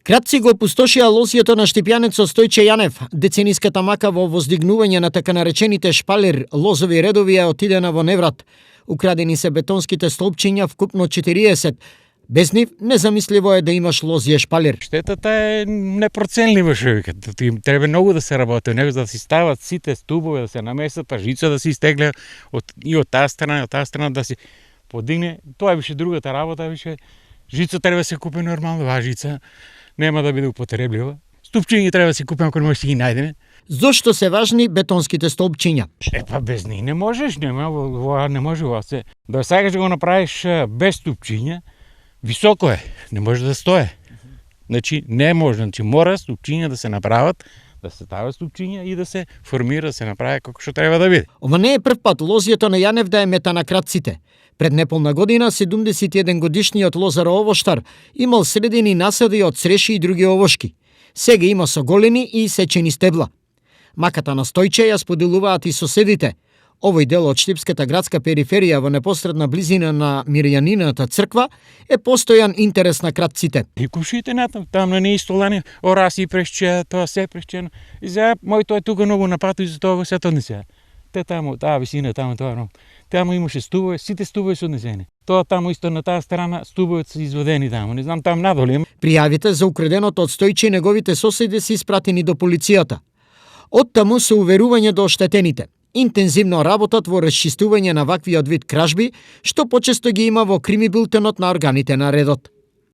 Кратци го опустошија лозјето на Штипјанецот Стојче Јанев. Децениската мака во воздигнување на така наречените шпалер лозови редови е отидена во неврат. Украдени се бетонските столпчиња вкупно 40. Без нив незамисливо е да имаш лозје шпалер. Штетата е непроценлива, шовикат. Треба многу да се работи, него да се стават сите стубови, да се намесат, па жица да се истегле и од таа страна, и од таа страна да се подигне. Тоа е више другата работа, више жица треба да се купи нормално, жица нема да биде употреблива. Ступчиња треба да се купиме ако не можеш да ги најдеме. Зошто се важни бетонските столпчиња? Па без нив не можеш, не може се. Да сакаш да го направиш без ступчиња, високо е, не може да стое. Значи не може, значи мора ступчиња да се направат, да се стават ступчиња и да се формира, да се направи како што треба да биде. Ова не е прв пат лозјето на Јанев да е мета на кратците. Пред неполна година 71 годишниот Лозар Овоштар имал средени насади од цреши и други овошки. Сега има соголени и сечени стебла. Маката на Стојче ја споделуваат и соседите. Овој дел од Штипската градска периферија во непосредна близина на Мирјанината црква е постојан интерес на кратците. И кушите натам, там на неистолани ораси пресче, тоа се пресчено. И за мојто е тука многу напато и за тоа се однесе. Те таму, таа висина, таму тоа. Таму имаше стубови, сите стубови се однесени. Тоа таму исто на таа страна стубовите се изведени таму. Не знам таму надолу. Пријавите за украденото од Стојче и неговите соседи се испратени до полицијата. Од таму се уверување до оштетените. Интензивно работат во расчистување на ваквиот вид кражби, што почесто ги има во крими билтенот на органите на редот.